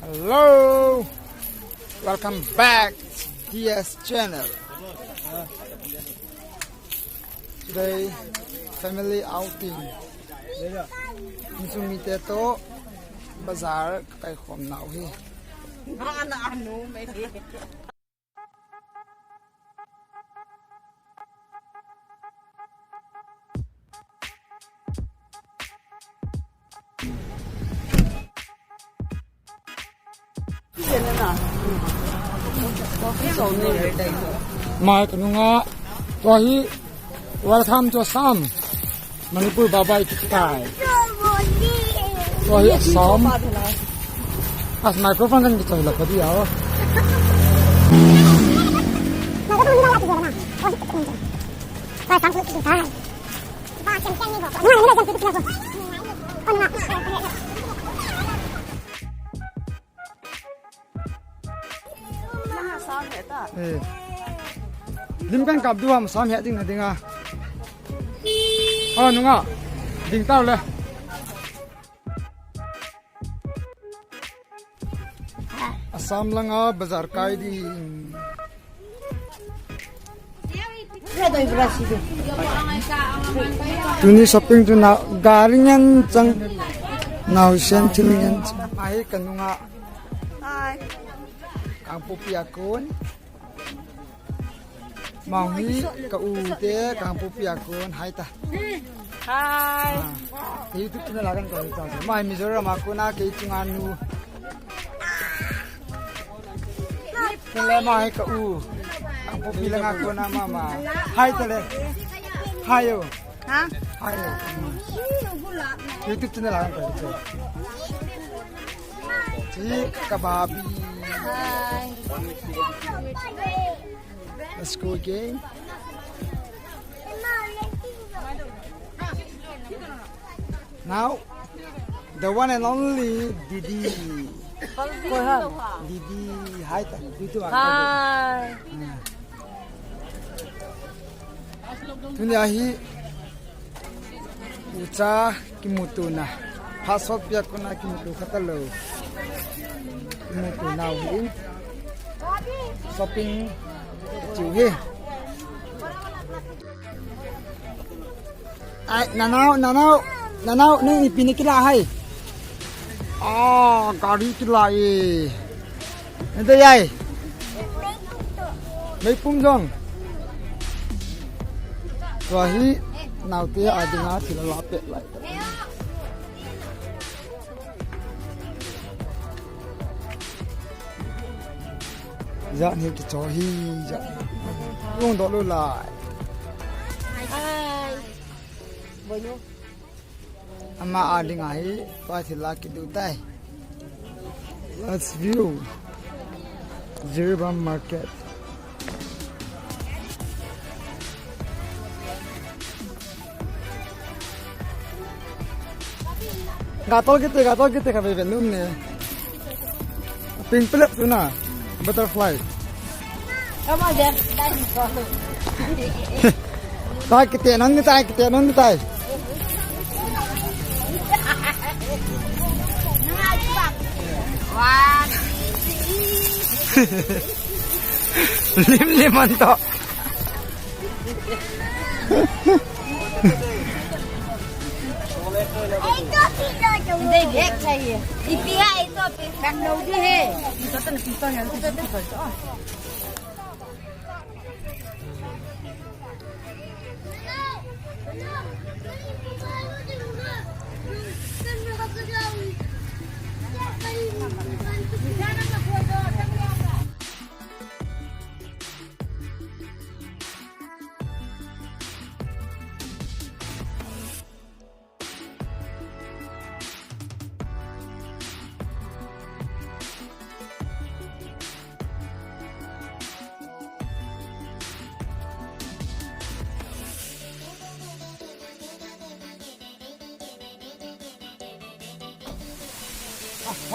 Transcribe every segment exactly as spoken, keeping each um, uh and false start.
Hello, welcome back to D S channel. Today, family outing. Insung mite toh bazar kakai khom nau hi. Mai kanunga, tua hi, welcome to Assam. Manipur bye bye kitai. Tua hi Assam. As microphone kan kitai la kadi ya. Eh. Lim kan kap diu ham, sam he ding na ding a. Oh, nunga. Ding tau le. Assam langa bazar kai ding. Tuni shopping tuna gari ngen chang. Naosen thil ngen chang. Ahi kanunga. Kangpokpi a kon. Mong hi ka u te Kangpokpi a kon. Hai ta. Hai. Ah, YouTube channel a kan kon ta. Mai Mizoram a kon a kei chunga nu. Tele mai ka u. Kangpokpi langa kon a mama. Hai tele. Hai yo. Ha? Hai yo. YouTube channel a kan kon ta. Chi ka babi. Hi. Let's go again. Now, the one and only Didi. Didi, hai ta, Didi tu. Hi. Tuni ahi. Ucha kimuto na. Phat sot pia kona kimuto kha talou. Kimuto nau hi. Shopping chu hi. Ai, nanao, nanao, nanao, nang ipi na kila hai. Ah, gari kila e. Ante yai. Meipum jong. Tua hi naote a dinga thil ala pet lai. Jat hi kicho hi, jat. Lung doh lou lai. Ai. Boinu. Ama a dinga hi, tua thil la kidu tai. Let's view Jiribam Market. Gatol kiti, gatol kiti ka bebe num ne. Pink tulip tu na. Butterfly. Come on, Jeff. Daddy, go. Tai kiti non ni tai, kiti non ni tai. One, two, three. Lim lim man to. Dei bag chahiye. Ipi hai to pe bag lo di hai. Ito to na pito niya. Ito to.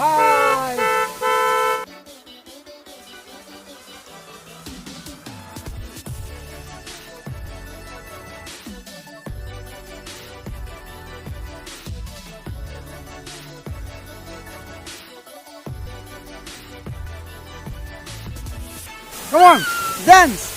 Hi. Come on, dance.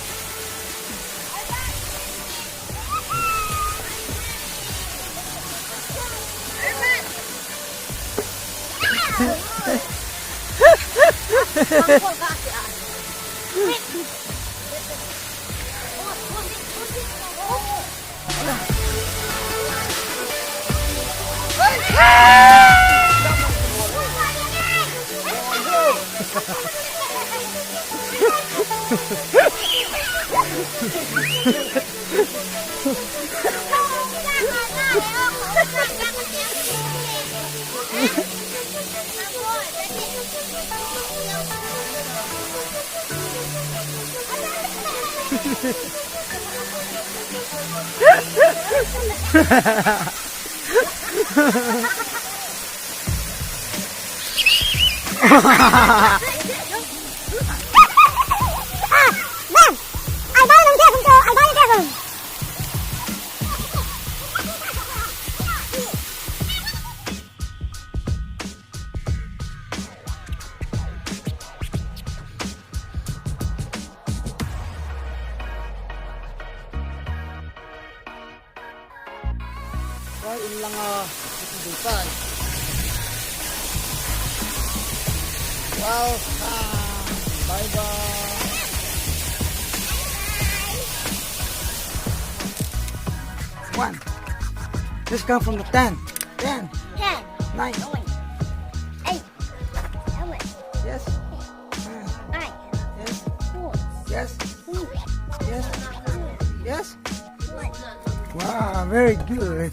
Wah, in langa, iti dutai. Welcome. Bye bye. One. Just count from the ten. Ten. Ten. Nine. Nine. Eight. Seven. Yes. Five. Yes. Four. Yes. Three. Yes. Two. Yes. One. Wow, very good.